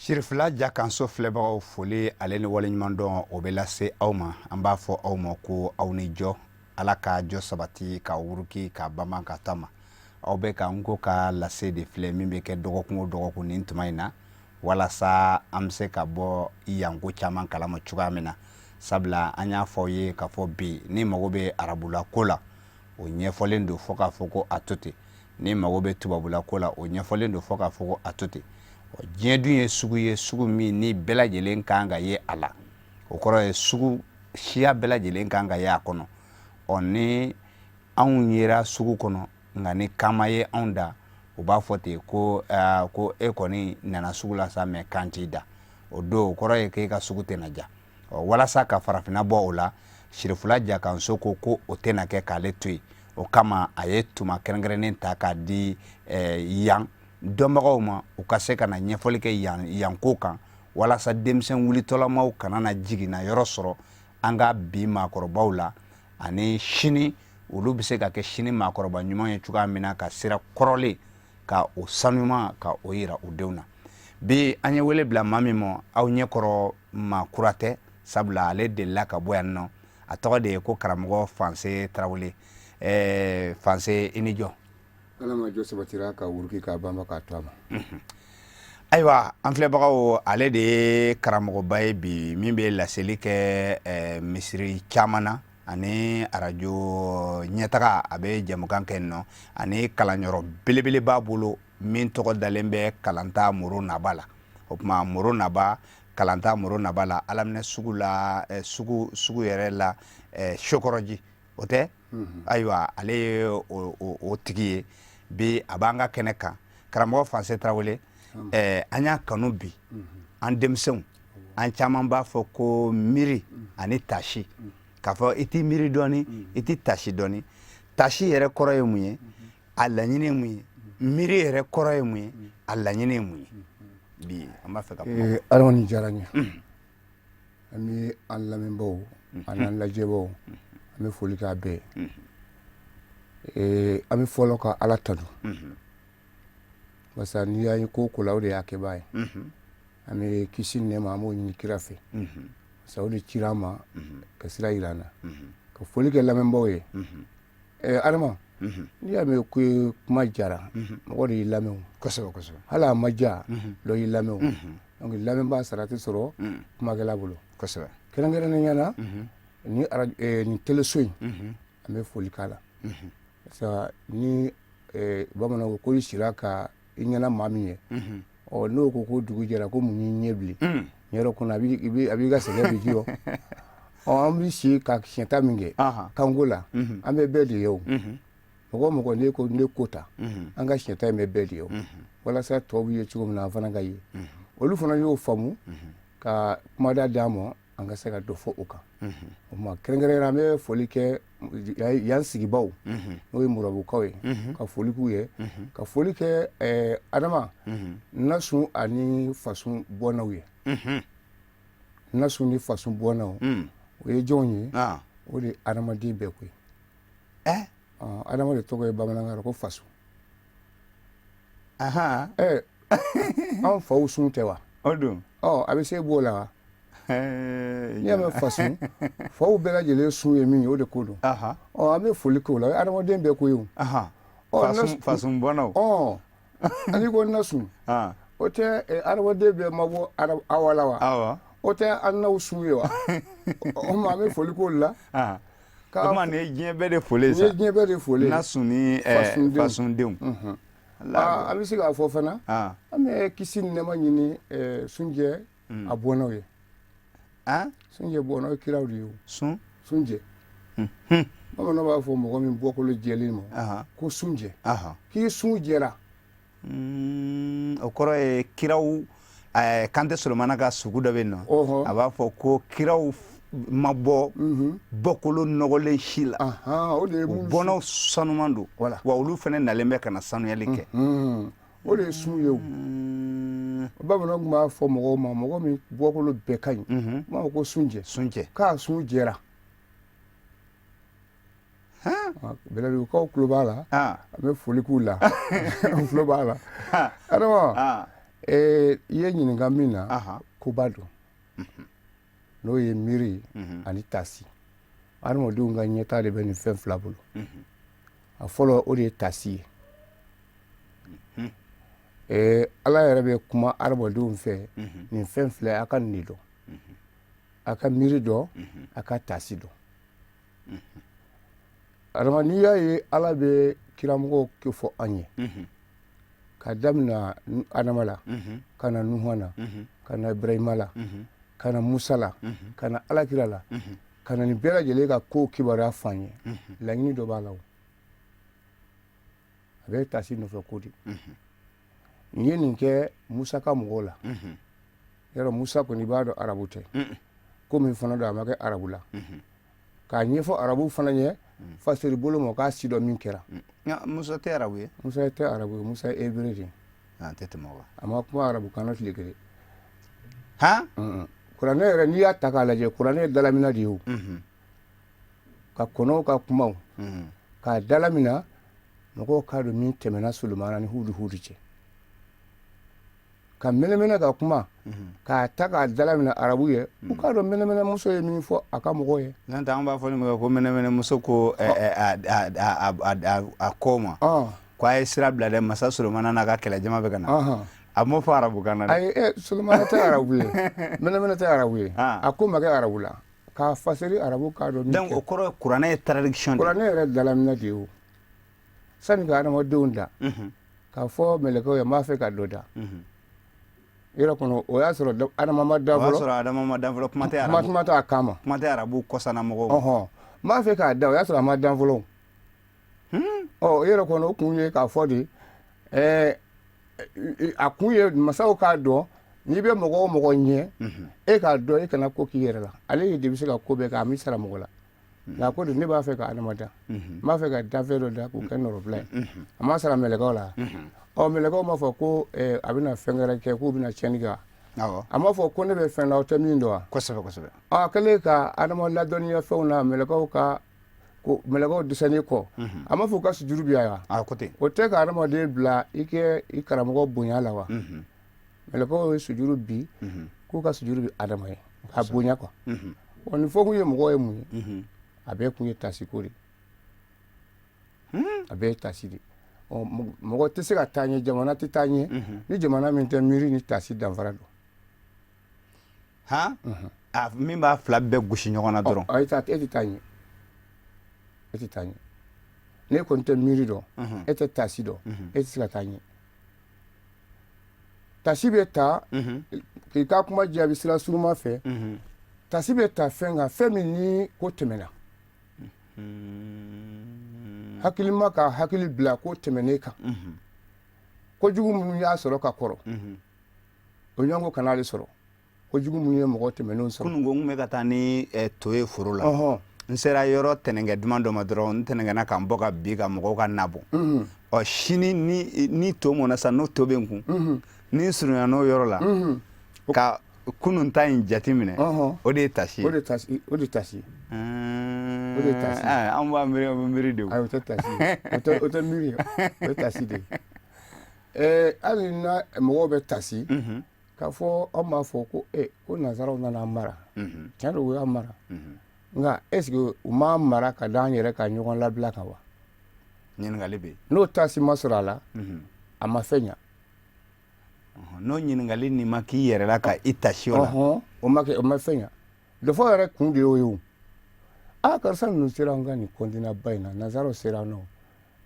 Sirifila Jakanso filɛbagaw, foli ale ni waleɲumandɔn, o bɛ lase aw ma. An b'a fɔ aw ma ko aw ni jɔ. Ala ka jɔ sabati, ka wuruki, ka bama, ka tama. Aw bɛ ka n ko ka lase de filɛ, min bɛ kɛ dɔgɔkun o dɔgɔkun nin tuma in na, walasa an bɛ se ka bɔ yanko caman kalama cogoya min na. Sabula an y'a fɔ aw ye k'a fɔ bi, ni mago bɛ arabula ko la, o ɲɛfɔlen don fo k'a fɔ ko a to ten. Ni mago bɛ tubabula ko la, o ɲɛfɔlen don fo k'a fɔ ko a to ten. Diɲɛ dun ye sugu ye, sugu min ni bɛɛ lajɛlen kan ka ye a la. O kɔrɔ ye sugu siya bɛɛ lajɛlen kan ka ye a kɔnɔ. Ɔ, ni anw yera sugu kɔnɔ, nka ni kan ma ye anw da, u b'a fɔ ten ko ko e kɔni nana sugu la sa, mais kan t'i da. O don, o kɔrɔ ye k'e ka sugu tɛna diya. Ɔ, walasa ka farafinna bɔ o la, Sirifila Jakanso ko ko o tɛna kɛ k'ale to yen. O kama, a ye tuma kɛrɛnkɛrɛnnen ta k'a di yan dɔnbagaw ma, u ka se ka na ɲɛfɔli kɛ yan yanko kan, walasa denmisɛn wulitɔlamaw kana na jiginna yɔrɔ sɔrɔ an ka bi maakɔrɔbaw la, ani sini olu bɛ se ka kɛ sini maakɔrɔba ɲuman ye cogoya min na, ka sira kɔrɔlen ka o sanuman ka o yira u denw na. Bi, an ye wele bila maa min ma, aw ɲɛ kɔrɔ, maa kura tɛ, sabula ale delila ka bɔ yan nɔ. A tɔgɔ de ye ko karamɔgɔ Fanse Tarawele. Fanse, i ni jɔ. Ala ma jɔ sabatira, ka wuruki, k'a banba, k'a to a ma. Ayiwa, an filɛbagaw, ale de ye karamɔgɔba ye bi min bɛ laseli kɛ misiri caman na ani arajo Ɲɛtaga. A bɛ jɛmukan kɛ nɔ, ani kalanyɔrɔ belebele b'a bolo min tɔgɔ dalen bɛ Kalanta Moro Naba la. O tuma, Moro Naba, Kalanta Moro Naba la, Alaminɛ sugu la, sugu yɛrɛ la, Sokɔrɔji o tɛ. Ayiwa, ale ye o tigi ye bi, a b'an ka kɛnɛ kan. Karamɔgɔ Fanse Tarawele, an y'a kanu bi, an denmisɛnw, an caman b'a fɔ ko miiri ani tasi, k'a fɔ i t'i miiri dɔɔni, i t'i tasi dɔɔni. Tasi yɛrɛ kɔrɔ ye mun ye? A laɲini ye mun ye? Miiri yɛrɛ kɔrɔ ye mun ye? A laɲini ye mun ye? Bi, an b'a fɛ ka kuma. Adama, nin diyara n ye. An bɛ an lamɛnbaaw ani an lajɛbaaw, an bɛ foli k'a bɛɛ ye. An bɛ fɔlɔ ka Ala tanu, parce que n'i y'a ye ko ko la, o de y'a kɛbaa ye. An bɛ kisi ni nɛɛma, an b'o ɲini kira fɛ, parce que o de cira an ma ka sira yira an na. Ka foli kɛ lamɛnbaaw ye. Adama, n'i y'a mɛn ko kuma jara, mɔgɔ de y'i lamɛn. Kosɛbɛ, kosɛbɛ. Hali a ma ja, dɔ y'i lamɛn. Donc lamɛnbaa sara tɛ sɔrɔ kumakɛla bolo. Kɛrɛnkɛrɛnnenya la, ni nin teleso in, an bɛ foli k'a la, parce que ni bamananw ko ko i sira ka i ɲɛna maa min ye, ɔ, n'o ko ko dugu jɛra, ko mun y'i ɲɛ bilen yɔrɔ kɔnɔ, a b'i ka sɛgɛn bɛ ji. Ɔ, an bɛ si ka siɲɛta min kɛ kanko la, an bɛ bɛɛ de ye. O mɔgɔ o mɔgɔ, ne ko ne ko ta, an ka siɲɛta in bɛ bɛɛ de ye o, walasa tɔw bɛ ye cogo min na, an fana ka ye. Olu fana y'o faamu ka kumada d'an ma, an ka se ka dɔ fɔ o kan. O tuma, kɛrɛnkɛrɛnnenya, an bɛ foli kɛ yan sigibaw, n'o ye murabukaw ye, ka foli k'u ye, ka foli kɛ Adama, Nasun ani Fasun bɔnnaw ye. Nasun ni Fasun bɔnnaw, o ye jɔnw ye? O de ye adamaden bɛɛ koyi. Adama de tɔgɔ ye bamanankan na ko Fasun. An faw sun tɛ wa? O don. Ɔ, a bɛ se b'o la wa? N'i y'a mɛn fasun, faw bɛɛ lajɛlen sun ye min ye, o de ko don. Ɔ, an bɛ foli k'o la. O ye adamaden bɛɛ ko ye o. Ɔ, fasun bɔnnaw. Ɔ, ani ko nasun, o tɛ adamaden bɛɛ ma bɔ Awa la wa? O tɛ an n'aw sun ye wa? O tuma, an bɛ foli k'o la. O tuma, nin ye diɲɛ bɛɛ de foli ye sa. Nin ye diɲɛ bɛɛ de foli ye. Nasun ni fasundenw. An bɛ se k'a fɔ fana, an bɛ kisi ni nɛɛma ɲini Sunjɛ a bɔnnaw ye. Sunjɛ bɔnnaw ye kiraw de ye o. Sunjɛ. Bamananw b'a fɔ mɔgɔ min bɔkolo jɛlen ma ko sunjɛ, k'i sun jɛra. O kɔrɔ ye kiraw. Kante Solomana ka sugu dɔ bɛ yen nɔ, a b'a fɔ ko kiraw ma bɔ bɔkolo nɔgɔlen si la. O de ye. U bɔnnaw sanuman don, wa olu fana nalen bɛ ka na sanuyali kɛ. O de ye sun ye. O bamananw tun b'a fɔ mɔgɔw ma, mɔgɔ min bɔkolo bɛɛ ka ɲi, u b'a fɔ ko sunjɛ. Sunjɛ. K'a sun jɛra. Bɛlɛdugukaw tulo b'a la, an bɛ foli k'u la, u tulo b'a la. Adama, I ye ɲininka min na, koba don, n'o ye miiri ani tasi. Adamadenw ka ɲɛtaa de bɛ nin fɛn fila bolo. A fɔlɔ, o de ye tasi ye. Ala yɛrɛ bɛ kuma adamadenw fɛ nin fɛn fila, a ka nin de dɔn, a ka miiri dɔn, a ka tasi dɔn. Adama, n'i y'a ye Ala bɛ kiramɔgɔw fɔ an ye, ka daminɛ Adama la ka na Nuhu na, ka na Ibrahima la, ka na Musa la, ka na Alakira la, ka na nin bɛɛ lajɛlen ka kow kibaruya fɔ an ye, laɲini dɔ b'a la. O a bɛ tasi nɔfɛ ko de. N ye nin kɛ Musa ka mɔgɔw la. Yɔrɔ Musa kɔni, i b'a dɔn arabu tɛ ko min fana don, a ma kɛ arabu la k'a ɲɛfɔ arabu fana ye fasiri bolo ma k'a si dɔn min kɛra. Musa tɛ arabu ye? Musa tɛ arabu ye, Musa ye hébreu de ye. A tɛ tɛmɛ o kan. A ma kuma arabu kan na tile kelen. Han? Kuranɛ yɛrɛ, n'i y'a ta k'a lajɛ, kuranɛ ye dalamina de ye. O ka kɔnɔw ka kumaw k'a dalamina, mɔgɔw k'a dɔn min tɛmɛna Solomana ni Hudu Hudu cɛ, ka mɛnɛmɛnɛ ka kuma k'a ta k'a dalamina arabu ye, u k'a dɔn mɛnɛmɛnɛ muso ye min fɔ a ka mɔgɔw ye. N'o tɛ, an b'a fɔ nin ma ko mɛnɛmɛnɛ muso ko a ko ma ko a ye sira bila dɛ, masa Solomana n'a ka kɛlɛjama bɛ ka na. A m'o fɔ arabukan na dɛ. Ayi, Solomana tɛ arabu ye, mɛnɛmɛnɛ tɛ arabu ye, a ko ma kɛ arabu la k'a fasiri arabu k'a dɔn. Donc o kɔrɔ ye kuranɛ ye traduction de ye. Kuranɛ yɛrɛ dalamina de ye o. Sani ka adamadenw da, k'a fɔ mɛlɛkɛw ye n b'a fɛ ka dɔ da yɔrɔ kɔnɔ, o y'a sɔrɔ Adama ma da fɔlɔ. O y'a sɔrɔ Adama ma dan fɔlɔ, kuma tɛ arabu. Kuma tɛ a kan ma. Kuma tɛ arabu kɔsana mɔgɔw. Ɔhɔn, n b'a fɛ k'a da, o y'a sɔrɔ a ma dan fɔlɔ. Ɔ, yɔrɔ kɔnɔ, o kun ye k'a fɔ de, a kun ye masaw k'a dɔn n'i bɛ mɔgɔ o mɔgɔ ɲɛ, e k'a dɔn e kana ko k'i yɛrɛ la. Ale de bɛ se ka ko bɛɛ kɛ, a m'i sara mɔgɔ la. Nka ko de ne b'a fɛ ka Adama da, n b'a fɛ ka danfɛn dɔ da k'o kɛ nɔrɔbila ye, a ma sara mɛlɛkɛw la. Ɔ, mɛlɛkɛw m'a fɔ ko a bɛna fɛn wɛrɛ kɛ, k'u bɛna tiɲɛni kɛ. A m'a fɔ ko ne bɛ fɛn la aw tɛ min dɔn wa? Kosɛbɛ, kosɛbɛ. A kɛlen ka Adama ladɔnniya fɛnw na, mɛlɛkɛw ka ko mɛlɛkɛw dɛsɛlen kɔ, a m'a fɔ ka sujuru bi yan wa? Ko ten. O tɛ ka adamaden bila i kɛ i karamɔgɔ bonya la wa? Mɛlɛkɛw ye sujuru bi k'u ka sujuru bi Adama ye ka bonya quoi. Ɔ, nin fɔ kun ye mɔgɔ ye mun ye? A bɛɛ kun ye tasiko de, a bɛɛ ye tasi de. Ɔ, mɔgɔ tɛ se ka taa ɲɛ, jamana tɛ taa ɲɛ ni jamana min tɛ miiri ni tasi danfara dɔn. Han, a min b'a fila bɛɛ gosi ɲɔgɔn na dɔrɔn. E tɛ taa ɲɛ, e tɛ taa ɲɛ. N'e kɔni tɛ miiri dɔn, e tɛ tasi dɔn, e tɛ se ka taa ɲɛ. Tasi bɛ ta k'i ka kuma jaabi sira suruma fɛ. Tasi bɛ ta fɛn kan, fɛn min ni ko tɛmɛna, hakilima ka hakili bila ko tɛmɛnen kan. Kojugu minnu y'a sɔrɔ ka kɔrɔ, o ɲɔgɔn ko kana ale sɔrɔ, kojugu minnu ye mɔgɔ tɛmɛnenw sɔrɔ. Kunun ko n kun bɛ ka taa ni to ye foro la. N sera yɔrɔ tɛnɛnkɛ duman dɔ ma dɔrɔn, n tɛnɛnkɛna ka n bɔ ka bin ka mɔgɔw ka na bɔ. Ɔ, sini ni to mɔna sisan, n'o to bɛ n kun, ni n surunya n'o yɔrɔ la ka kunun ta in jate minɛ, o de ye tasi ye. O de tasi, o de tasi, o de tasi. An b'a miiri, o bɛ miiri de. Ayi, o tɛ tasi ye, o tɛ miiri ye, o ye tasi de ye. Hali na mɔgɔw bɛ tasi k'a fɔ, anw b'a fɔ ko ko nansaraw nana an mara. Tiɲɛ don, u y'an mara, nka est ce que u m'an mara ka d'an yɛrɛ ka ɲɔgɔn labila kan wa? Ɲininkali bɛ yen. N'o tasi ma sɔrɔ a la, a ma fɛn ɲa. N'o ɲininkali nin ma k'i yɛrɛ la ka i tasi o la. O ma kɛ, o ma fɛn ɲa. Dɔfɔ yɛrɛ kun de y'o ye. O a karisa ninnu sera an ka nin continent ba in na, nansaraw sera an nɔ,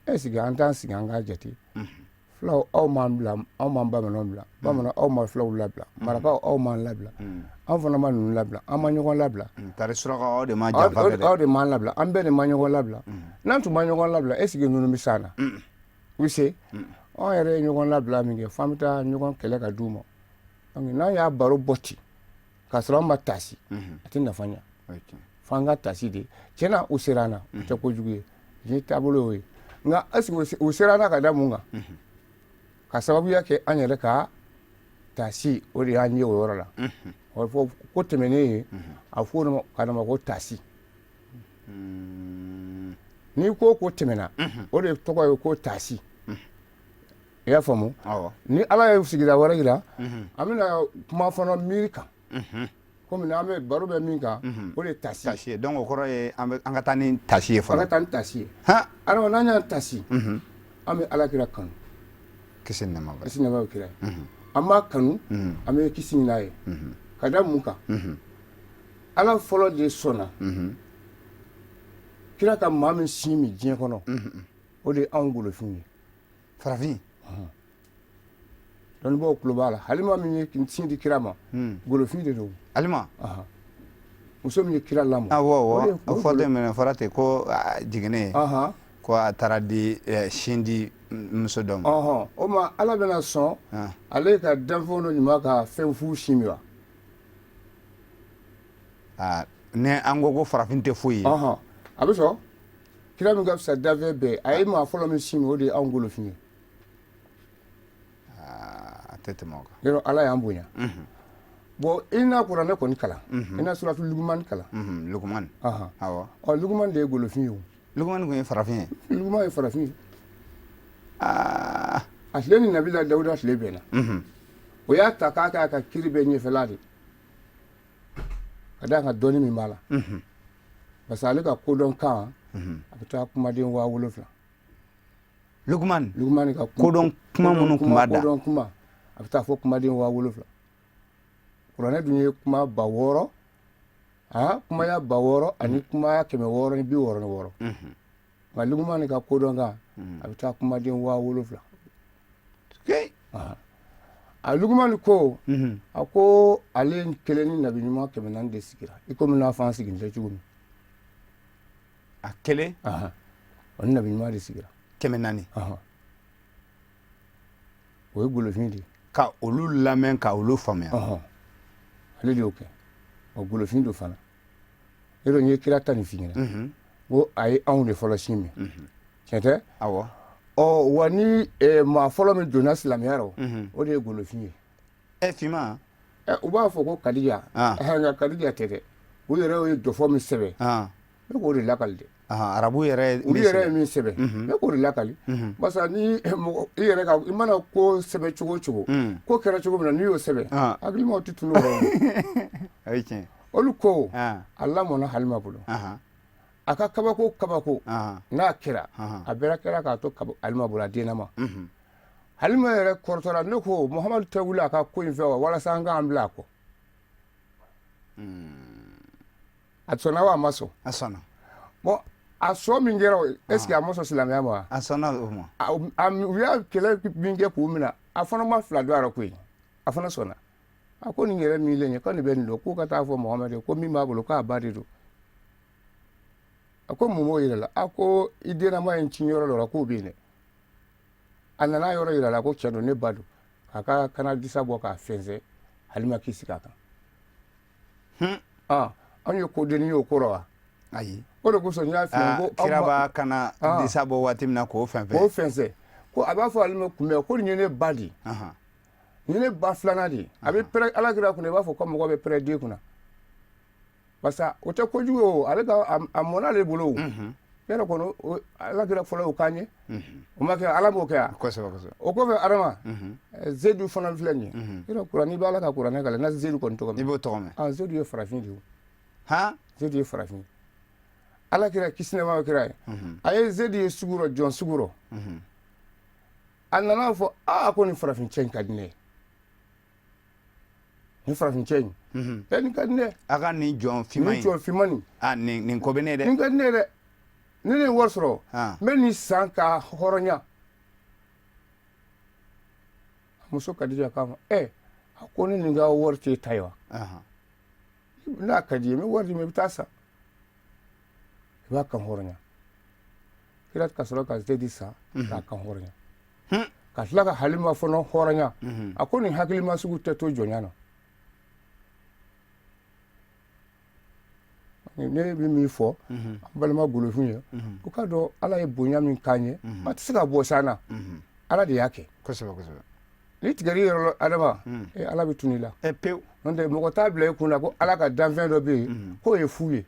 est ce que an t'an sigi an k'a jate? Fulaw, aw m'an bila, anw m'an bamananw bila, bamanan, aw ma fulaw labila, marakaw, aw m'an labila, an fana ma ninnu labila, an ma ɲɔgɔn labila. Tari surakaw, aw de ma janfa kɛ dɛ. Aw de m'an labila, an bɛɛ de ma ɲɔgɔn labila. N'an tun ma ɲɔgɔn labila, est ce que ninnu bɛ s'an na? U bɛ se. Anw yɛrɛ ye ɲɔgɔn labila min kɛ, f'an bɛ taa ɲɔgɔn kɛlɛ ka d'u ma. Donc n'an y'a baro bɔ ten k'a sɔrɔ an ma tasi, a tɛ nafa ɲa. F'an ka tasi de. Tiɲɛna, u sera an na, o tɛ kojugu ye, diɲɛ taabolo y'o ye. Nka est ce que u sera an na ka da mun kan? Ka sababuya kɛ an yɛrɛ ka tasi, o de y'an ye o yɔrɔ la. O fɔ ko tɛmɛnen ye, a fɔ o ma ka ma ko tasi. N'i ko ko tɛmɛna, o de tɔgɔ ye ko tasi. I y'a faamu? Ni Ala ye sigida wɛrɛ jira, an bɛna kuma fana miiri kan, komi an bɛ baro bɛ min kan, o de ye tasi tasi ye. Donc o kɔrɔ ye an ka taa ni tasi ye fɔlɔ. An ka taa ni tasi ye. Adama, n'an y'an tasi, an bɛ Ala kira kanu. Kisi ni nɛɛma b'a ye. Kisi ni nɛɛma bɛ kira ye. An b'a kanu, an bɛ kisi ɲini a ye. Ka da mun kan? Ala fɔlɔ de sɔnna kira ka maa min sin min diɲɛ kɔnɔ, o de ye anw golofinw ye. Farafin. Dɔnnibaaw tulo b'a la. Halima min ye sin di kira ma, golofin de don. Halima. Muso min ye kira lamɔ. Awɔ, o fɔ ten minɛ fɔra ten ko jiginnen ko a taara di sin di muso dɔ ma. O ma Ala bɛna sɔn ale ka danfɛn dɔ ɲuman ka fɛn fu sin min wa? Ni an ko farafin tɛ foyi ye. A bɛ sɔn. Kira min ka fisa danfɛn bɛɛ, a ye maa fɔlɔ min sin min, o de ye anw golofin ye. A tɛ tɛmɛ o kan. Yɔrɔ Ala y'an bonya. Bon, i na kuranɛ kɔni kalan, i na suratu Lukumani kalan. Lukumani. Awɔ. Ɔ, Lukumani de ye golofin ye o. Lukumani tun ye farafin ye. Lukumani ye farafin ye. A tile ni Nabila Dawuda tile bɛnna. O y'a ta k'a k'a ka kiri bɛɛ ɲɛfɛla de. Ka d'a kan dɔnni min b'a la. Parce que ale ka kodɔn kan, a bɛ taa kumaden 7000. Lukumani. Lukumani ka kodɔn kuma minnu tun b'a da. Kodɔn kuma, a bɛ taa fɔ kumaden 7000. Kuranɛ dun ye kuma 6000, kumaya 6000 ani kumaya 666. Nka Lukumani ka kodɔn kan, a bɛ taa kumaden 7000. A Lukumani ko, a ko ale kelen ni nabi ɲuman 400 de sigira, i komi n'a fɔ an sigilen tɛ cogo min. A kelen? O ni nabi ɲuman de sigira. 400. O ye golofin de ye. Ka olu lamɛn, ka olu faamuya. Ale de y'o kɛ. O golofin don fana. Yɔrɔ n ye kira ta nin f'i ɲɛna. Ko a ye anw de fɔlɔ sin min. Tiɲɛ tɛ? Awɔ. Ɔ wa, ni maa fɔlɔ min donna silamɛya rɔ, o de ye golofin ye. Ɛ, finman? U b'a fɔ ko Kadija. Nka Kadija tɛ dɛ. U yɛrɛ ye jɔfɔ min sɛbɛn, ne k'o de lakali dɛ. Arabu yɛrɛ. Olu yɛrɛ ye min sɛbɛn, ne k'o de lakali. Parce que ni mɔgɔ i yɛrɛ ka i mana ko sɛbɛn cogo o cogo, ko kɛra cogo min na, n'i y'o sɛbɛn, hakilimaw tɛ tunun o rɔ. O ye tiɲɛ. Olu ko a lamɔna Halima bolo. A ka kabako kabako n'a kɛra, a bɛɛ kɛra k'a to Halima bolo, a dennama. Halima yɛrɛ kɔrɔtɔra, ne ko Muhamadu tɛ wuli a ka ko in fɛ wa, walasa an k'an bila a kɔ. A sɔnna wa a ma sɔn? A sɔnna. Bon, a sɔn min kɛra o, est ce que a ma sɔn silamɛya ma wa? A sɔnna o ma. U y'a kɛlɛ min kɛ k'u minɛ, a fana ma fila don a rɔ koyi. A fana sɔnna. A ko nin yɛrɛ min filɛ nin ye, ko nin bɛ nin dɔn, k'u ka taa fɔ Muhamadu ye ko min b'a bolo, k'a ba de don. A ko mun b'o yira la? A ko i dennama ye n ci yɔrɔ dɔ la, k'o bɛ yen dɛ. A nana yɔrɔ yira la ko tiɲɛ don, ne ba don. K'a ka kana disa bɔ k'a fɛnsɛ, Halima k'i sigi a kan. Anw ye kodenni ye o ko rɔ wa? Ayi. O de kosɔn n y'a f'i ye ko kira b'a kana disa bɔ waati min na k'o fɛnsɛ. K'o fɛnsɛ. Ko a b'a fɔ Halima kunbɛn ko nin ye ne ba de ye. Nin ye ne ba filanan de ye. A bɛ pɛrɛn Ala kira kunna i b'a fɔ ko mɔgɔ bɛ pɛrɛn den kunna. Parce que o tɛ kojugu ye o, ale ka a mɔnna ale bolo o. Yɔrɔ kɔni, Ala kira fɔlɔ y'o k'an ye. O ma kɛ, Ala m'o kɛ wa? Kosɛbɛ kosɛbɛ. O kɔfɛ Adama, Zedu fana filɛ nin ye. Yɔrɔ kuran, n'i bɛ Ala ka kuranɛ kalan, na Zedu kɔni tɔgɔ mɛn. I b'o tɔgɔ mɛn. Zedu ye farafin de ye. Han? Zedu ye farafin ye. Ala kira, kisi nɛɛma bɛ kira ye. A ye Zedu ye sugu rɔ, jɔn sugu rɔ. A nana fɔ, aa, ko nin farafin cɛ in ka di ne ye. Nin farafin cɛ in, ɛ, nin ka di ne ye. A ka nin jɔn finman in. Nin jɔn finman nin. Aa, nin ko bɛ ne dɛ. Nin ka di ne ye dɛ. Ni ne ye wari sɔrɔ, n bɛ nin san k'a hɔrɔnya. A muso Kadija k'a ma, ɛ, a ko ne nin ka wari t'e ta ye wa? N'a ka di i ye, n bɛ wari d'i ma, i bɛ taa san. I b'a kan hɔrɔnya. Kira ka sɔrɔ ka Zedi san k'a kan hɔrɔnya. Ka tila ka Halima fana hɔrɔnya. A ko nin hakilima sugu tɛ to jɔnya na. Ne bɛ min fɔ an balima golofin ye, u k'a dɔn Ala ye bonya min k'an ye, a tɛ se ka bɔ san na. Ala de y'a kɛ. Kosɛbɛ kosɛbɛ. N'i tigɛr'i yɛrɛ la Adama, Ala bɛ tunun i la. Pewu. N'o tɛ mɔgɔ t'a bila i kun na ko Ala ka danfɛn dɔ bɛ yen k'o ye fu ye.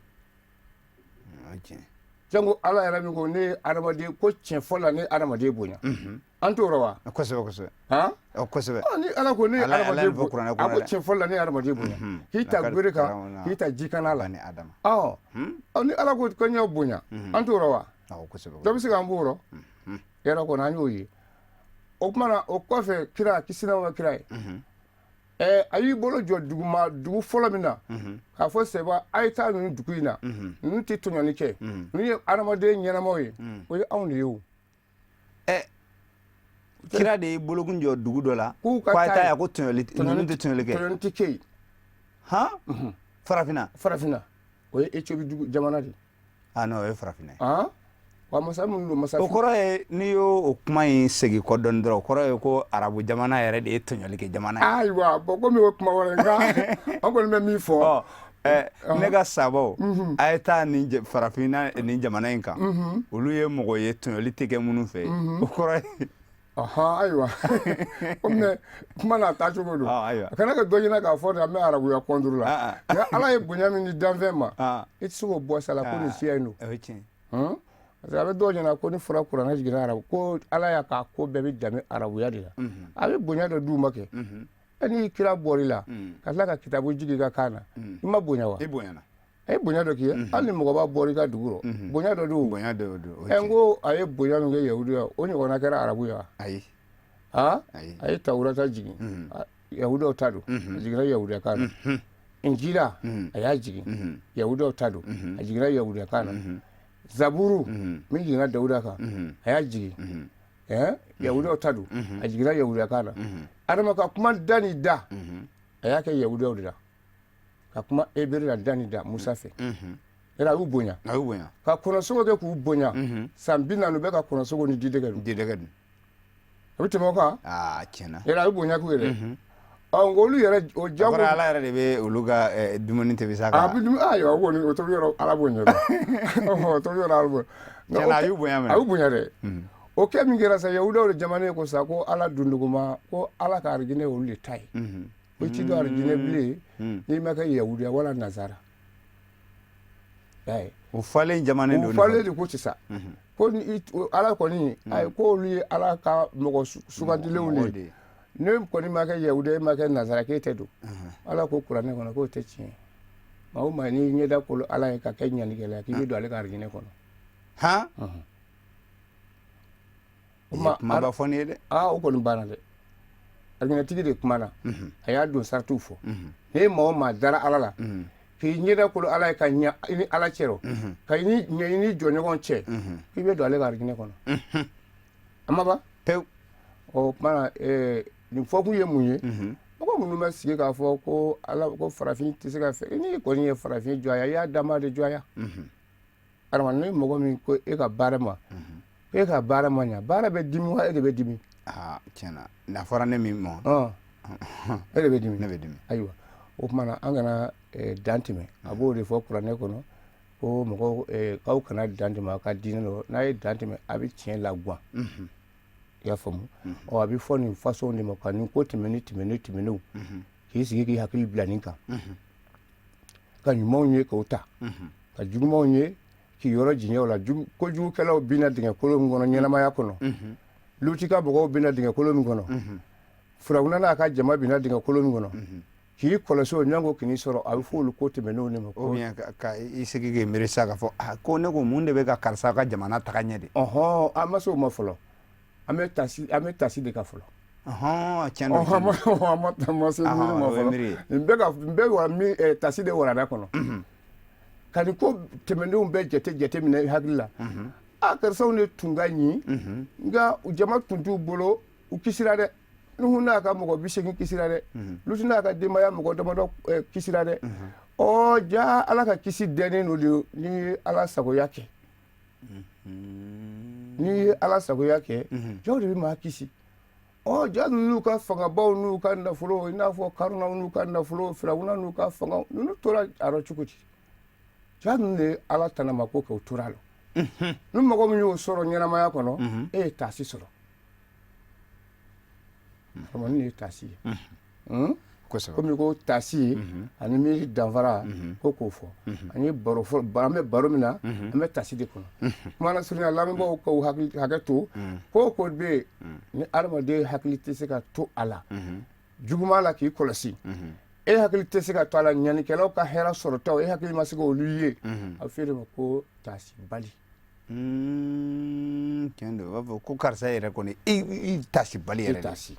Janko Ala yɛrɛ min ko ne ye adamaden, ko tiɲɛ fɔ la ne ye adamaden bonya. An t'o rɔ wa? Kosɛbɛ, kosɛbɛ. Han? Kosɛbɛ. Ni Ala ko ne ye Ala hadamaden nin fɔ kuranɛ a kɔnɔ ko dɛ. tiɲɛ fɔli la ne ye hadamaden bonya, k'i ta gwere kan, k'i ta jikana la. Ni Adama. Ɔ, ni Ala ko ko n y'aw bonya, an t'o rɔ wa? Awɔ, kosɛbɛ. Dɔ bɛ se k'an b'o rɔ yɛrɛ kɔnɔ, an y'o ye. O tuma na, o kɔfɛ, kira, kisi n'aw kira ye, a y'i bolo jɔ duguma, dugu fɔlɔ min na, k'a fɔ sɛba, a ye taa ninnu dugu in na, ninnu tɛ tɔɲɔni kɛ, ninnu ye hadamaden ɲɛnamaw ye. O ye anw de ye o. Kira de y'i bolokun jɔ dugu dɔ la k'u ka ko a ye taa taa yan, ko tɔɲɔli, ninnu tɛ tɔɲɔli kɛ. Tɔɲɔni tɛ kɛ yen. Han, farafinna? Farafinna, o ye Ethiopie dugu jamana de ye. Ah non, o ye farafinna ye. Han, wa masa minnu don, masa O kɔrɔ ye, n'i y'o o kuma in segin kɔ dɔɔni dɔrɔn, o kɔrɔ ye ko arabu jamana yɛrɛ de ye tɔɲɔli kɛ jamana ye. Ayiwa, bon, komi o kuma wɛrɛ, nka an kɔni bɛ min fɔ. Ɔ, ne ka sabaw, a ye taa nin farafinna nin jamana in kan, olu ye mɔgɔ ye tɔɲɔli tɛ kɛ minnu fɛ, o kɔrɔ ye. Ɔhɔn, ayiwa, komi kuma n'a taacogo don. Ah, ayiwa. A kana kɛ dɔ ɲɛna k'a fɔ de an bɛ arabuya contre la. Nka Ala ye bonya min di danfɛn ma, i tɛ se k'o bɔ sa la ko nin siya in don. O ye tiɲɛ. Parce que a bɛ dɔw ɲɛna ko ni fɔra kuranɛ jiginna arabu, ko Ala y'a k'a ko bɛɛ bɛ danbe arabuya de la. A bɛ bonya dɔ d'u ma kɛ. E ni kira bɔr'i la ka tila ka kitabu jigin i ka kan na, i ma bonya wa? I bonyana. A ye bonya dɔ k'i ye. Hali ni mɔgɔba bɔra i ka dugu rɔ, bonya dɔ don. Bonya dɔ don, o ye Ɛ, n tiɲɛ. ko a ye bonya min kɛ yahudiya, o ɲɔgɔnna kɛra arabu ye wa? Ayi. Ha? Ayi. A ye tawurata jigin, yahudiyaw ta don, a jiginna yahudiya kan na. Injila, a y'a jigin, yahudiyaw ta don, a jiginna yahudiya kan na. Zaburu min jiginna Dawuda kan, a y'a jigin, yahudiyaw ta don, a jiginna yahudiya kan na. Adama ka kuma da ni da, a y'a kɛ yahudiyaw de la ka kuma ebere la da ni da Musa fɛ. Yɛrɛ, a y'u bonya. A y'u bonya. Ka kɔnɔsogo kɛ k'u bonya san 40, bɛ ka kɔnɔsogo ni didɛgɛ dun. Didɛgɛ dun. A bɛ tɛmɛ o kan. Aa, tiɲɛna. Yɛrɛ, a bɛ bonya k'u yɛrɛ. Ɔ, nka olu yɛrɛ, o jago kɔrɔ, Ala yɛrɛ de bɛ olu ka dumuni tobi sa a ka bɛ dumuni. Ayiwa, o kɔni, o tobi yɔrɔ, Ala b'o ɲɛdɔn. O tobi yɔrɔ, Ala b'o. Tiɲɛna, a y'u bonya minɛ. A y'u bonya dɛ. O kɛ min kɛra sa, yahudaw de jamana ko sa ko Ala dunduguma, ko Ala ka arijinɛ ye olu de ta ye, ko i ti don arijinɛ bilen n'i ma kɛ yahudiya wala nazara. O falen jamana don. O falen de ko sisan ko ni Ala kɔni, ayi, ko olu ye Ala ka mɔgɔ sugandilenw de ye. Ne kɔni ma kɛ yahudiya, e ma kɛ nazara, k'e tɛ don. Ala ko kuranɛ kɔnɔ k'o tɛ tiɲɛ. Maa o maa n'i ɲɛda kolo Ala ye ka kɛ ɲanikɛla ye, k'i bɛ don ale ka arijinɛ kɔnɔ. Han, kumaba fɔ nin ye dɛ. Aa, o kɔni banna dɛ. Arijinɛtigi de kumana, a y'a don saratiw fɔ. Ni ye maa o maa dara Ala la, k'i ɲɛda kolo Ala ye ka ɲa i ni Ala cɛ rɔ, ka i ni ɲɛ i ni jɔɲɔgɔn cɛ, k'i bɛ don ale ka arijinɛ kɔnɔ. A ma ban pewu. O tuma na, nin fɔkun ye mun ye? Mɔgɔ minnu bɛ sigi k'a fɔ ko Ala ko farafin tɛ se ka fɛ, n'i kɔni ye farafin jɔnya, i y'a danba de jɔnya. Adama, ni mɔgɔ min ko e ka baara ma, e ka baara ma ɲa, baara bɛ dimi wa e de bɛ dimi? Aa, tiɲɛna, n'a fɔra ne min ma. E de bɛ dimi. Ne bɛ dimi. Ayiwa, o tuma na, an kana dan tɛmɛ. A b'o de fɔ kuranɛ kɔnɔ ko mɔgɔw, k'aw kana dan tɛmɛ aw ka diinɛ la. N'a ye dan tɛmɛ, a bɛ tiɲɛ laguwan. I y'a faamu? Ɔ, a bɛ fɔ nin façon de ma ka nin ko tɛmɛnen tɛmɛnen tɛmɛnenw, k'i sigi k'i hakili bila nin kan, ka ɲumanw ye k'o ta, ka jugumanw ye k'i yɔrɔ janya o la. Kojugukɛlaw binna dingɛ kolon min kɔnɔ ɲɛnamaya kɔnɔ, Luti ka mɔgɔw binna dingɛ kolon min kɔnɔ, Firawuna n'a ka jama binna dingɛ kolon min kɔnɔ, k'i kɔlɔsi o ɲɔgɔn ko k'i sɔrɔ. A bɛ fɔ olu ko tɛmɛnenw de ma. Ou bien ka i sigi k'i miiri sa k'a fɔ ko ne ko mun de bɛ ka karisa ka jamana taga ɲɛ de. Ɔhɔn, an ma se o ma fɔlɔ. An bɛ tasi de kan fɔlɔ. Ɔhɔn, tiɲɛ don. An ma se miiri ma fɔlɔ. Nin bɛɛ wa mi tasi de warada kɔnɔ ka nin ko tɛmɛnenw bɛɛ jate minɛ i hakili la. A karisaw de tun ka ɲi, nka jama tun t'u bolo, u kisira dɛ. Nuhu n'a ka mɔgɔ 80 kisira dɛ. Lutu n'a ka denbaya mɔgɔ damadɔ kisira dɛ. Ɔ ja, Ala ka kisi dɛnnen don de n'i ye Ala sagoya kɛ. N'i ye Ala sagoya kɛ, jaw de bɛ maa kisi. Ɔ ja, ninnu ka fangabaw n'u ka nafolo, i n'a fɔ Karunaw n'u ka nafolo, Firawuna n'u ka fanga, ninnu tora a rɔ cogo di? Ja, ninnu de ye Ala tanama ko kɛ, u tora a la. Ni mɔgɔ min y'o sɔrɔ ɲɛnamaya kɔnɔ, e ye taasi sɔrɔ. Karamɔgɔ, nin ye taasi ye. Komi ko taasi ani miiri danfara ko k'o fɔ an ye baro an bɛ baro min na, an bɛ taasi de kɔnɔ. Kuma lasurunya, lamɛnbaaw ka hakɛ to, ko ko bɛ yen ni adamaden hakili tɛ se ka to a la juguman la k'i kɔlɔsi, e hakili tɛ se ka to a la ɲanikɛlaw ka hɛrɛ sɔrɔtaw, e hakili ma se k'olu ye, a bɛ f'e de ma ko taasibali. Tiɲɛ don, u b'a fɔ ko karisa yɛrɛ kɔni, i taasibali yɛrɛ. Taasi.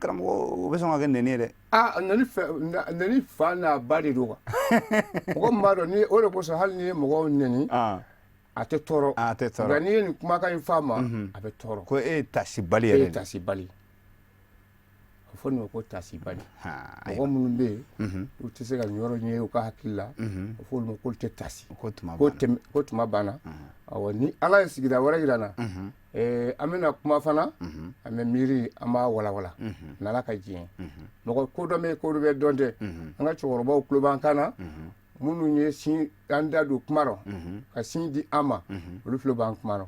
Karamɔgɔ, o bɛ sɔn ka kɛ nɛni ye dɛ. Aa, nɛni fɛ, nɛni fa n'a ba de don quoi. Mɔgɔ min b'a dɔn ni o de kosɔn, hali n'i ye mɔgɔw nɛni, a tɛ tɔɔrɔ. A tɛ tɔɔrɔ. Nka n'i ye nin kumakan in f'a ma, a bɛ tɔɔrɔ. Ko e ye taasibali yɛrɛ. E ye taasibali. A fɔ nin ma ko taasibali. Mɔgɔ minnu bɛ yen, u tɛ se ka nin yɔrɔ ɲɛ u ka hakili la, a fɔ olu ma k'olu tɛ taasi. Ko tuma banna. Awɔ, ni Ala ye sigida wɛrɛ jira n na, an bɛna kuma fana, an bɛ miiri, an b'a walawala n'Ala ka diɲɛ. Mɔgɔ ko dɔ bɛ ko dɔ bɛ dɔn tɛ. An ka cɛkɔrɔbaw tulo b'an kan na, minnu ye sin an da don kuma rɔ ka sin di an ma, olu tulo b'an kuma rɔ.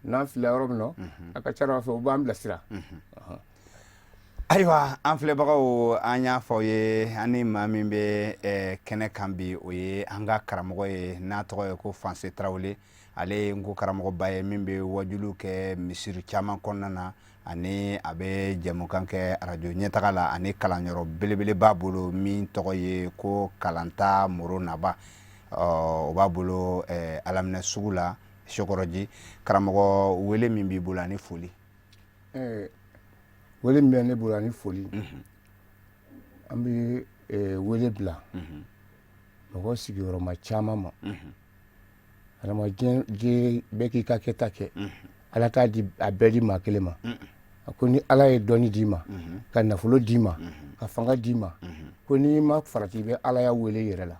N'an filila yɔrɔ min na, a ka ca ala fɛ u b'an bilasira. Ayiwa, an filɛbagaw, an y'a fɔ aw ye, an ni maa min bɛ kɛnɛ kan bi, o ye an ka karamɔgɔ ye n'a tɔgɔ ye ko Fanse Tarawele. Ale ye nko karamɔgɔba ye min bɛ wajuliw kɛ misiri caman kɔnɔna na, ani a bɛ jɛmukan kɛ arajo ɲɛtaga la, ani kalanyɔrɔ belebele b'a bolo min tɔgɔ ye ko Kalanta Moro Naba. O b'a bolo Alaminɛ sugu la, Sokɔrɔji. Karamɔgɔ, wele min b'i bolo ani foli. Wele min bɛ ne bolo ani foli, an bɛ wele bila mɔgɔ sigiyɔrɔma caman ma. Adamaden bɛɛ k'i ka kɛta kɛ. Ala t'a di a bɛɛ di maa kelen ma. A ko ni Ala ye dɔnni d'i ma, ka nafolo d'i ma, ka fanga d'i ma, ko n'i ma farati, i bɛ Ala ya wele i yɛrɛ la.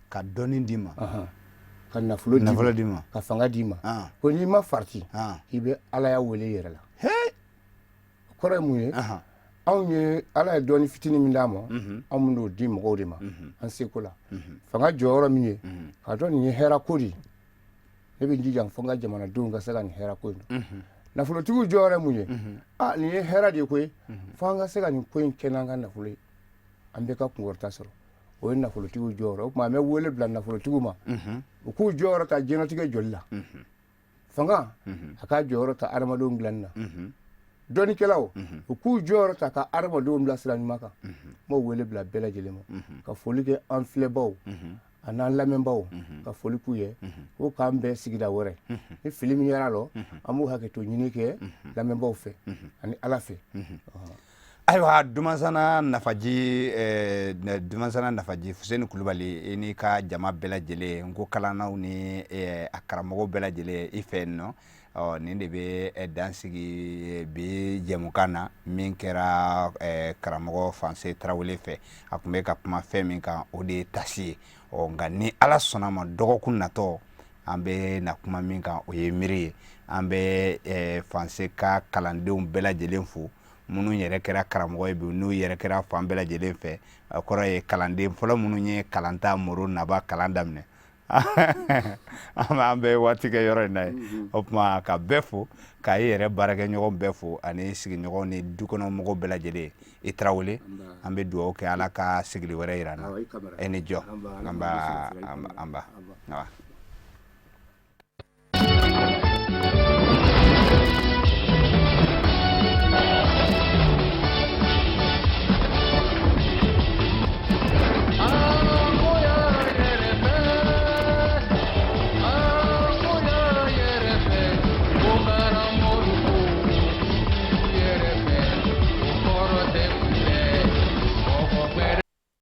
Ka dɔnni d'i ma, ka nafolo d'i ma, ka fanga d'i ma, ko n'i ma farati, i bɛ Ala ya wele i yɛrɛ la. O kɔrɔ ye mun ye? Anw ye Ala ye dɔnni fitinin min d'an ma, anw bɛn'o di mɔgɔw de ma an seko la. Fanga jɔyɔrɔ min ye k'a dɔn nin ye hɛrɛ ko de ye, ne bɛ n jija fo n ka jamanadenw ka se ka nin hɛrɛ ko in dɔn. Nafolotigiw jɔyɔrɔ ye mun ye? Aa, nin ye hɛrɛ de ye koyi, fo an ka se ka nin ko in kɛ n'an ka nafolo ye, an bɛɛ ka kunkɔrɔta sɔrɔ. O ye nafolotigiw jɔyɔrɔ. O tuma an bɛ wele bila nafolotigiw ma, u k'u jɔyɔrɔ ta diɲɛlatigɛ jɔli la. Fanga, a k'a jɔyɔrɔ ta adamadenw dilanni na. Dɔnnikɛlaw, u k'u jɔyɔrɔ ta ka adamadenw bila sira ɲuman kan. N b'o wele bila bɛɛ lajɛlen ma, ka foli kɛ an filɛbaw a n'an lamɛnbaw, ka foli k'u ye ko k'an bɛn sigida wɛrɛ. Ni fili min yɛrɛ lɔ, an b'u hakɛto ɲini kɛ lamɛnbaw fɛ ani Ala fɛ. Ayiwa, Dumansana Nafaji, Dumansana Nafaji Fuseni Kulubali, i n'i ka jama bɛɛ lajɛlen, n ko kalannaw ni a karamɔgɔw bɛɛ lajɛlen i fɛ yen nɔ. Ɔ, nin de bɛ dan sigi bi jɛmukan na min kɛra karamɔgɔ Fanse Tarawele fɛ. A tun bɛ ka kuma fɛn min kan, o de ye tasi ye. Ɔ, nka ni Ala sɔnna ma, dɔgɔkun natɔ an bɛ na kuma min kan, o ye miiri ye. An bɛ Fanse ka kalandenw bɛɛ lajɛlen fo, minnu yɛrɛ kɛra karamɔgɔ ye bi, n'u yɛrɛ kɛra fan bɛɛ lajɛlen fɛ. A kɔrɔ ye kalanden fɔlɔ minnu ye Kalanta Moro Naba kalan daminɛ. An bɛ waati kɛ yɔrɔ in na ye. O tuma ka bɛɛ fo, ka i yɛrɛ baarakɛɲɔgɔn bɛɛ fo, ani sigiɲɔgɔn ni dukɔnɔmɔgɔw bɛɛ lajɛlen. I Tarawele, an bɛ dugawu kɛ, Ala ka sigili wɛrɛ yira an na. E ni jɔ. An ba, an ba.